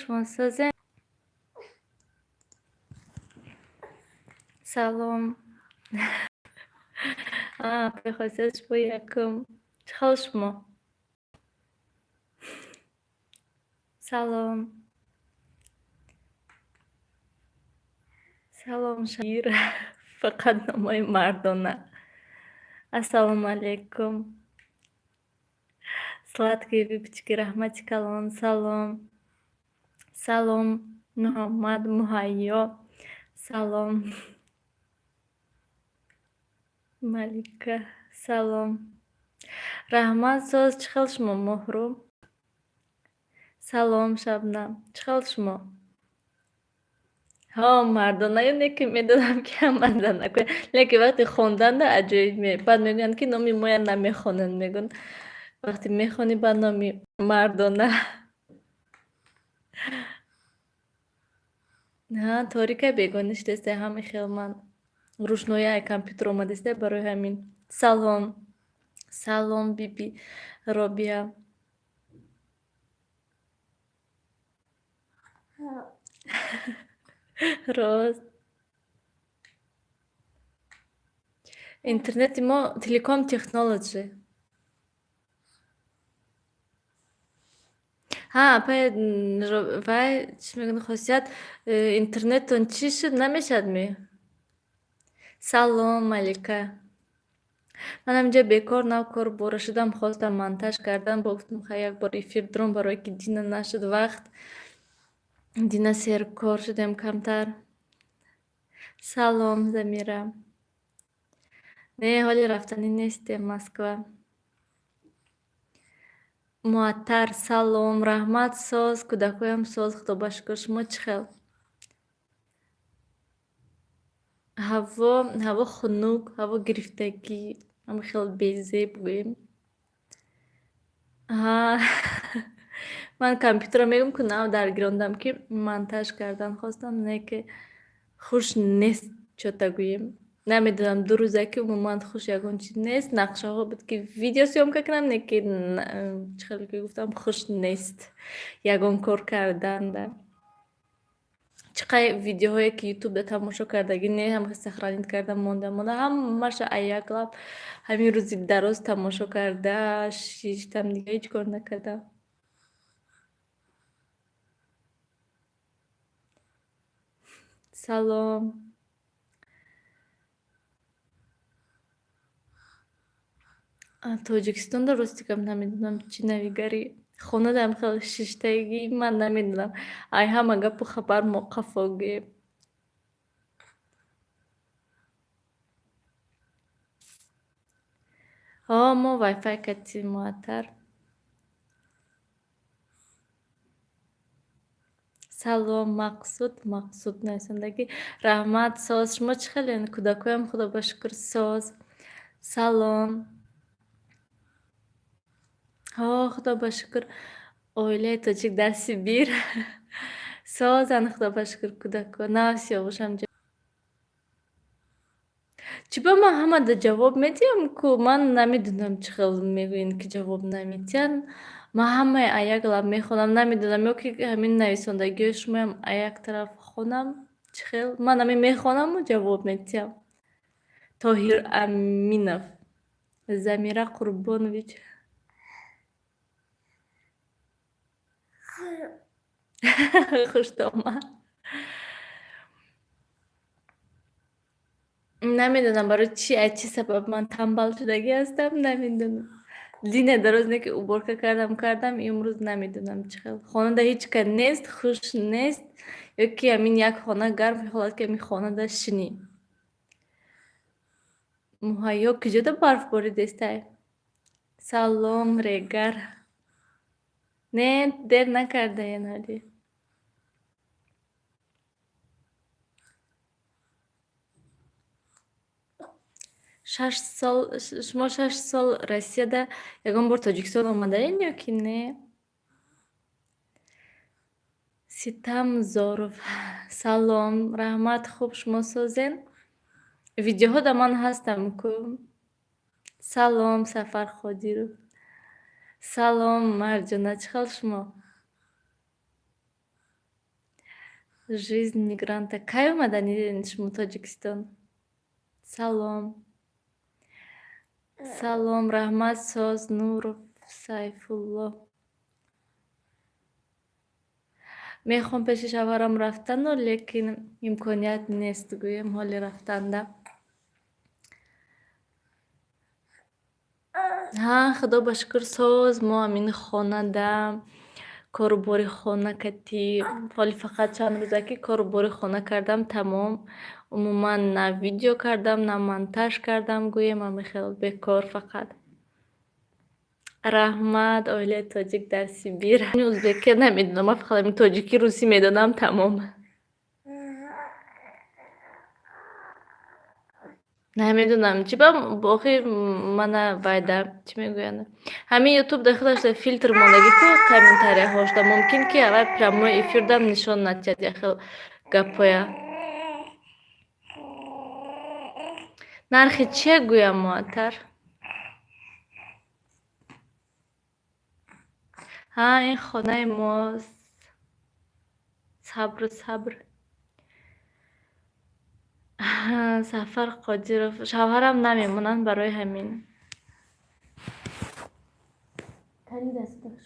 Шумо созед? Салом. Апаи Хосият, шумо якум. Чӣ хел шумо? Салом. Салом, Шир. Фақат номҳои мардона. Ассалому алайкум. Сладкие выпечки, раҳмати калон. Салом. Салом, Муҳаммад Муҳайё. Салом. Малика, салом. Раҳмат, соз. Чӣ хел шумо, Моҳрӯ? Салом, Шабнам. Чӣ хел шумо? Ҳо, мардонаю не ки медонам, ки ҳама занако, лекин вақте хонданда аҷоиб баъд мегӯянд, ки номи моя намехонанд, мегӯянд. Вақте мехонӣ ба номи мардона. Ҳа, торика бегона шудааста, ҳами хел ман рӯшнои ай компютер омадааста, барои ҳамин. Салом. Салом, биби Робия. Рост. Интернети мо Телеком Технолоджи. Ҳа, апай, вай чӣ мегӯянд, Хосият, интернеттон чӣ шуд, намешавад-ми? Салом, Малика. Ман ҳаминҷа бекор нав кор бора шудам, хостам монтаж кардан, бо гуфтам, хай, як бор эфир дуром, барое ки дина нашуд вақт. Дина серкор шудем камтар. Салом, Замира. Не, ҳоли рафтанӣ нестем Москва. Муаттар, салом, раҳмат, соз, кӯдакҳоям соз, худо ба шукр. Шумо чӣ хел? Ҳаво хунук, ҳаво гирифтагӣ, ҳама хел безеб гӯем. Ҳа, ман компютерро мегӯям, ку нав даргирондам, ки монтаж кардан хостам, не ки хуш нест, чё-то гӯем. Намедонам, 2 рӯза ки умуман хуш ягон чиз нест. Нақшаҳо буд, ки видеосъёмка кунам, не ки чӣ хеле ки гуфтам, хуш нест ягон кор карданда. Чӣ қадр видеоҳое ки ютубда тамошо кардагӣ не, ҳама сохранить карда монда монда, ҳамаша аяк лаб ҳамин рӯзи дароз тамошо карда шиштам, дига ҳеҷ кор накардам. Салом. Тоҷикистонда, рости гап, намедонам, чӣ навигарӣ. Хонадам хеле шиштагӣ, ман намедонам. Ай ҳама гапу хабар мо қафо гӯем. Ҳо, мо вайфай катим, Муаттар. Салом, Мақсуд, Мақсуд нависандагӣ. Раҳмат, соз. Шумо чӣ хелен? Кӯдакҳоям, худо ба шукр, соз. Салом. Ҳо, худо ба шукр, оилаи тоҷик дар Сибир. Созанд, худо ба шукр, кӯдакҳо. Нав Сиёвушам. Чӣ ба ман ҳамада ҷавоб медиҳам ку? Ман намедонам, чӣ хел мегӯянд, ки ҷавоб намедиҳанд. Ман ҳамаи аяк лаб мехонам, намедонам, ё ки ҳамин нависондагиҳои шумоям аяк тараф хонам, чӣ хел? Ман ҳамин мехонаму ҷавоб медиҳам. Тоҳир Аминов. Замира Қурбонович. Хуштомад. Намедонам, барои чӣ, аз чӣ сабаб ман тамбал шудагӣ ҳастам, намедонам. Дина дароз не ки уборка кардам, кардам, имрӯз намедонам, чӣ хел. Хонада ҳеҷ ка нест, хуш нест, ё ки ҳамин як хона гарм мехоҳад, ки ҳамин хонада шинӣ. Муҳайё, куҷода барф боридестай? Салом, Регар. Не, дер накардаен ҳолӣ. 6 сол, шумо 6 сол Россияда ягон бор Тоҷикистон омадаен ё ки не? Ситам Зоров. Салом, раҳмат, хуб, шумо созен? Видеоҳо да ман ҳастам ку. Салом, Сафар Қодиров. Салом, Марҷона, чӣ хел шумо? Жизнь мигранта. Кай омаданӣ шумо Тоҷикистон? Салом. Салом, раҳмат, соз, Нуров Сайфулло. Мехоҳам пеши шавҳарам рафтану, лекин имконият нест, гӯем, ҳоли рафтанда. Ҳа, худо ба шукр, соз, мо ҳамин хонада, кору бори хона катӣ. Ҳоли фақат чанд рӯза ки кору бори хона кардам, тамом. Умуман на видео кардам, на монтаж кардам, гӯем, ҳамин хел бекор фақат. Раҳмат, оилаи тоҷик дар Сибир. Узбекия намедонам, ман фақат ҳамин тоҷикӣ, русӣ медонам, тамом. Намедонам, чӣ ба охир мана вайда, чӣ мегӯянд? Ҳамин ютуб дар худаш филтр мондагӣ ку комментарияҳошда, мумкин ки аввал прямой эфирдам нишон надиҳад як хел гапҳоя. Нархи чия гӯям, Муаттар? Ҳа, ин хонаи мост. Сабр, сабр. Сафар Қодиров. Шавҳарам намемонанд барои ҳамин. Тани дасташ.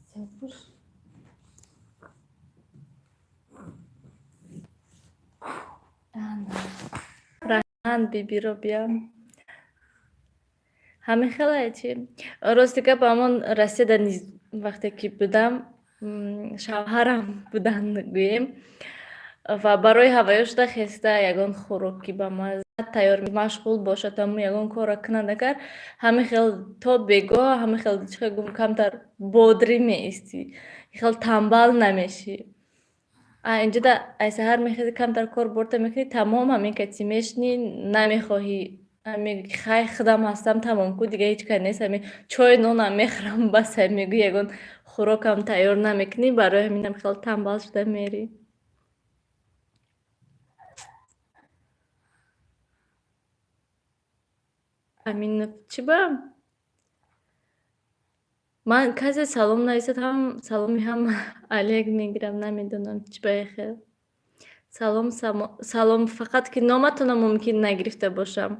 Сиёҳпӯш. Раҳмат, биби Робия. Ҳамин хелае чӣ? Рости гап, ҳамон Россияда низ вақте ки будам, шавҳарам буданд, гӯем, ва барои ҳаваё шуда хеста ягон хӯроки ба мазза тайёр машғул бошад, ҳамун ягон корро кунад, агар ҳамин хел то бегоҳ, ҳамин хел, чӣ хел гӯм, камтар бодрӣ меистӣ, хел тамбал намешӣ. А инҷода ай саҳар мехезӣ, камтар кор борта мекунӣ, тамом, ҳамин кати мешинӣ, намехоҳӣ, мегӯӣ ки хай, худам ҳастам, тамом ку, дига ҳеҷ кас нест, ҳамин чой нонам мехӯрам, бас, мегӯӣ, ягон хӯрокам тайёр намекунӣ, барои ҳаминам хел тамбал шуда мерӣ. Аминов, чӣ ба? Ман касе салом нависад, ҳам саломи ҳама алек мегирам, намедонам чӣ ба хел. Салом, салом, фақат ки номатонро мумкин нагирифта бошам.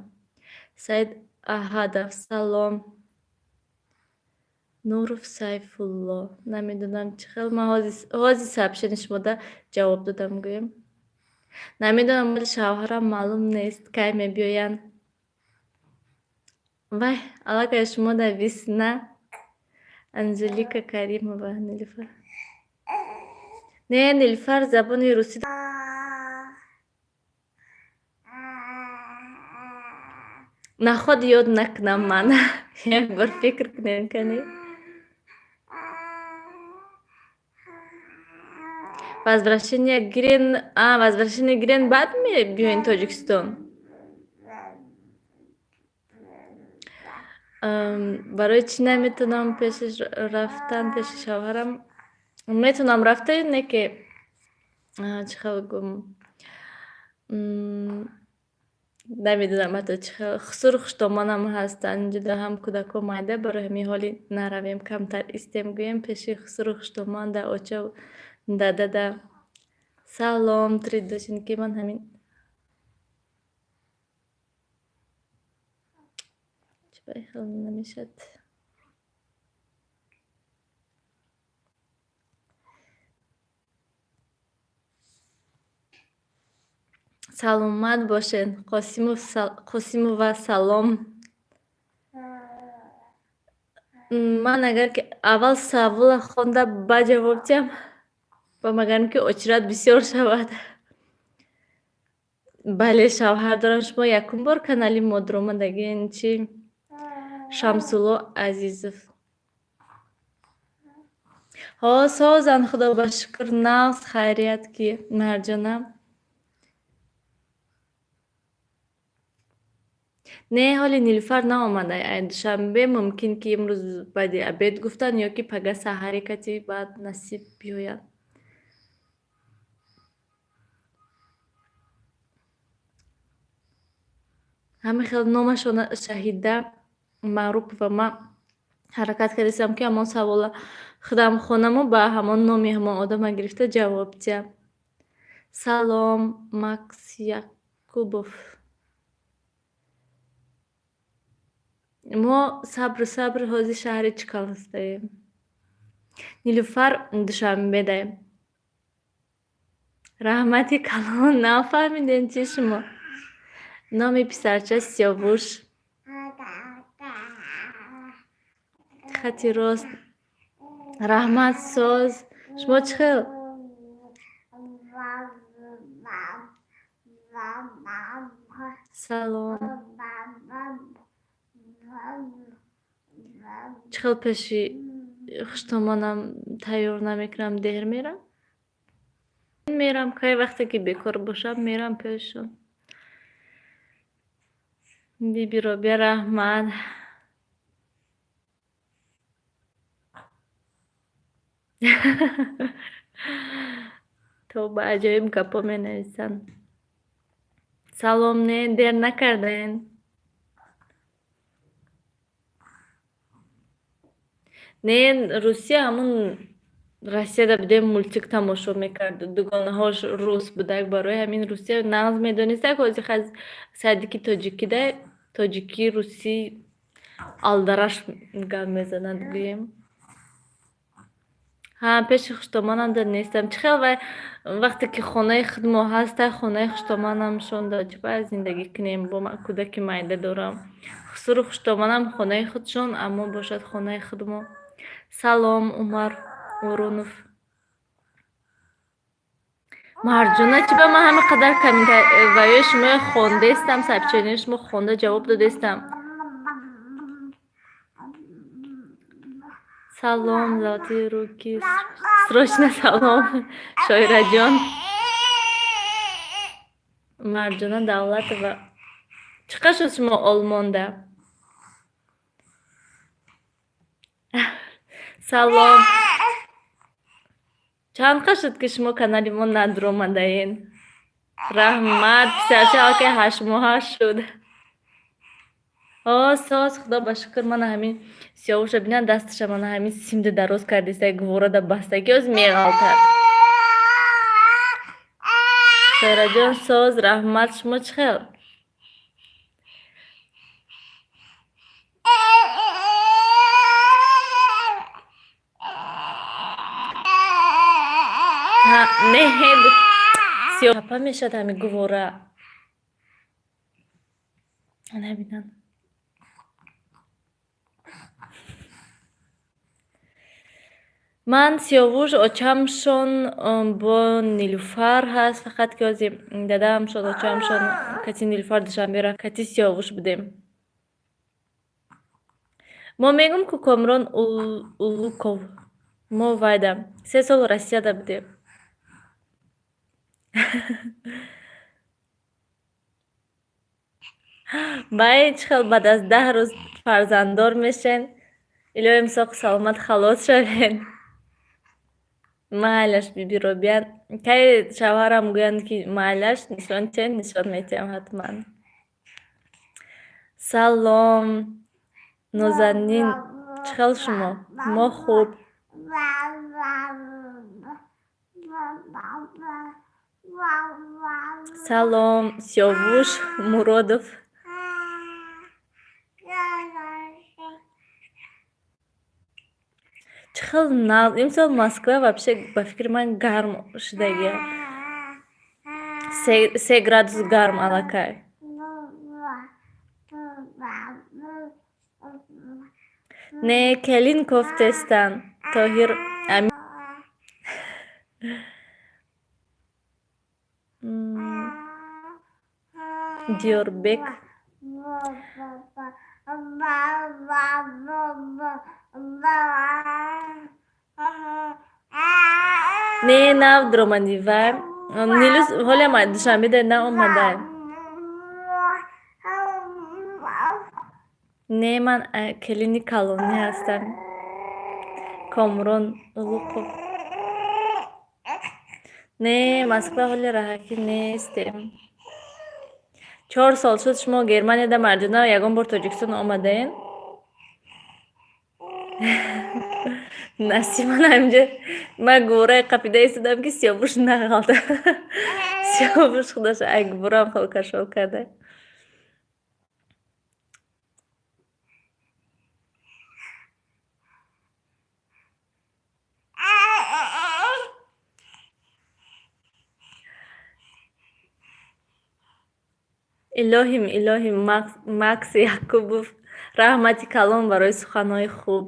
Саид Аҳадов, салом. Нуров Сайфулло, намедонам чӣ хел, ман ҳозир сообщение шумода ҷавоб додам, гӯем. Намедонам, вале шавҳарам маълум нест, кай мебиёянд. Вай, аллакай шумо дар весна. Анжелика Каримова, Нилуфар. Не, Нилуфар забони русӣ наход ёд накунам ман. Як бор фикр кунем, кани. Возвращение гирен, а, возвращение гирен, баъд мебиёен Тоҷикистон. Барои чӣ наметавонам пеши рафтан пеши шавҳарам? Метавонам рафта, не ки, чӣ хел гӯм, намедонам ҳатто чӣ хел, хусур хуштомонам ҳастанд инҷода, ҳам кӯдако майда, барои ҳамин ҳоли наравем, камтар истем, гӯем, пеши хусуру хуштомон да оча дадада. Салом, три доченьки, ман ҳамин чӣ ба хел намешад. Саломат бошед, Қосимов, Қосимова, салом. Ман агар ки аввал савола хонда, баъд ҷавоб диҳам, ба магарам ки очередь бисёр шавад. Бале, шавҳар дорам. Шумо якум бор канали мо дуромадагиен чӣ? Шамсулло Азизов. Ҳо, созанд, худо ба шукр, нағз, хайрият ки, Марҷонам. Не, ҳоли Нилуфар наомада ай Душанбе, мумкин ки имрӯз баъди обед гуфтанд ё ки пага саҳари кати баъд насиб биёяд. Ҳамин хел номашона Шаҳида Маърупова, ман Ҳаракат кардистам, ки ҳамон савола худам хонаму ба ҳамон номи ҳамон одама гирифта ҷавоб диҳам. Салом, Макс Якубов. Мо сабру сабр ҳозир шаҳри Чкаловсдаем. Нилуфар Душанбедаем. Раҳмати калон, нафаҳмидем чи шумо. Номи писарча Сиёвуш. Хати рост. Раҳмат, соз. Шумо чӣ хел? Салом. Чӣ хел пеши хуштомонам тайёр намекунам, дер мерам? Мерам, кай вақте ки бекор бошам, мерам пешшон. Биби Робия, раҳмат. То ба аҷоиб гапҳо менависанд. Салом, не, дер накардаен. Не, Русия ҳамун Россияда будем, мультик тамошо мекард, дугонаҳош рус будак, барои ҳамин Русия нағз медонистак. Ҳозир садики тоҷикида тоҷикӣ, русӣ алдараш гап мезанад, гӯем. Ҳа, пеши хуштоманам да нестам. Чӣ хел вай вақте ки хонаи худмо ҳаста, хонаи хуштоманамшон да чӣ бояд зиндагӣ кунем? Бо ман кӯдаки майда дорам. Хусуру хуштоманам хонаи худшон, аммо бошад хонаи худмо. Салом, Умар Урунов. Марҷона, чӣ ба ман ҳама қадар комментариҳои шумо хондестам, сообщениҳои шумо хонда ҷавоб додестам? Салом, золотые руки. Срочно салом, Шоираҷон. Марҷона Давлатова. Чӣ қадр шуд шумо Олмонда? Салом. Чанд қадр шуд, ки шумо канали мо надуромадаен? Раҳмат, писарча аллакай 8 моҳа шуд. О, соз, худо ба шукр, мана ҳамин Сиёвуша бинам, дасташа мана ҳамин симда дароз кардиста, гуворада бастагӣ, оз меғалтад. Шоираҷон, соз, раҳмат, шумо чӣ хел? Не, сиёпа мешавад ҳамин гувора. Ана бинам. Ман Сиёвуш, очамшон бо Нилуфар ҳаст, фақат ки ҳозир дадаамшон, очамшон кати Нилуфар Душанбе рафт, кати Сиёвуш будем. Мо мегӯм ку Комрон Улуков. Мо вайда 3 сол Россияда будем. Баъд чӣ хел баъд аз 10 рӯз фарзанддор мешен? Илоҳим, соҳу саломат халос шавед. Майлаш, биби Робия. Кай шавҳарам гӯянд, ки майлаш, нишон чен, нишон метиҳам ҳатман. Салом, Нозанин, чӣ хел шумо? Мо хуб. Салом, Сиёвуш Муродов. Чӣ хел нағз. Имсол Москва вообще ба фикри ман гарм шудагия. 3 градус гарм аллакай. Не, келин кофтестанд. Тоҳир Ами Диёрбек. Не, нав дуромадӣ ва Нилус ҳолиам Душанбеда наомада. Не, ман келини калонӣ ҳастам. Комрон Улуқов. Не, Москва ҳоли раҳакӣ нестем. 4 сол шуд шумо Германияда, Марҷона, ягон бор Тоҷикистон омадаен? Насиман ҳаминҷа ман гувораи қапида истодам, ки Сиёвуш нағалта. Сиёвуш худаша ай гуворам хел кашол карда. Илоҳим, илоҳим, Макс Якубов, раҳмати калон барои суханҳои хуб.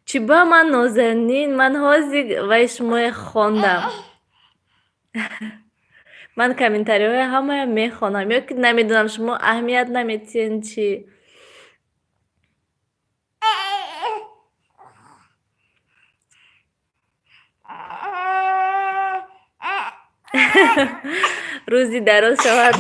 Чӣ ба ман, Нозанин? Ман ҳозир вай шумоя хондам. Ман комментариҳои ҳамая мехонам, ё ки намедонам, шумо аҳамият наметиҳен, чӣ? Рӯзи дароз шавад.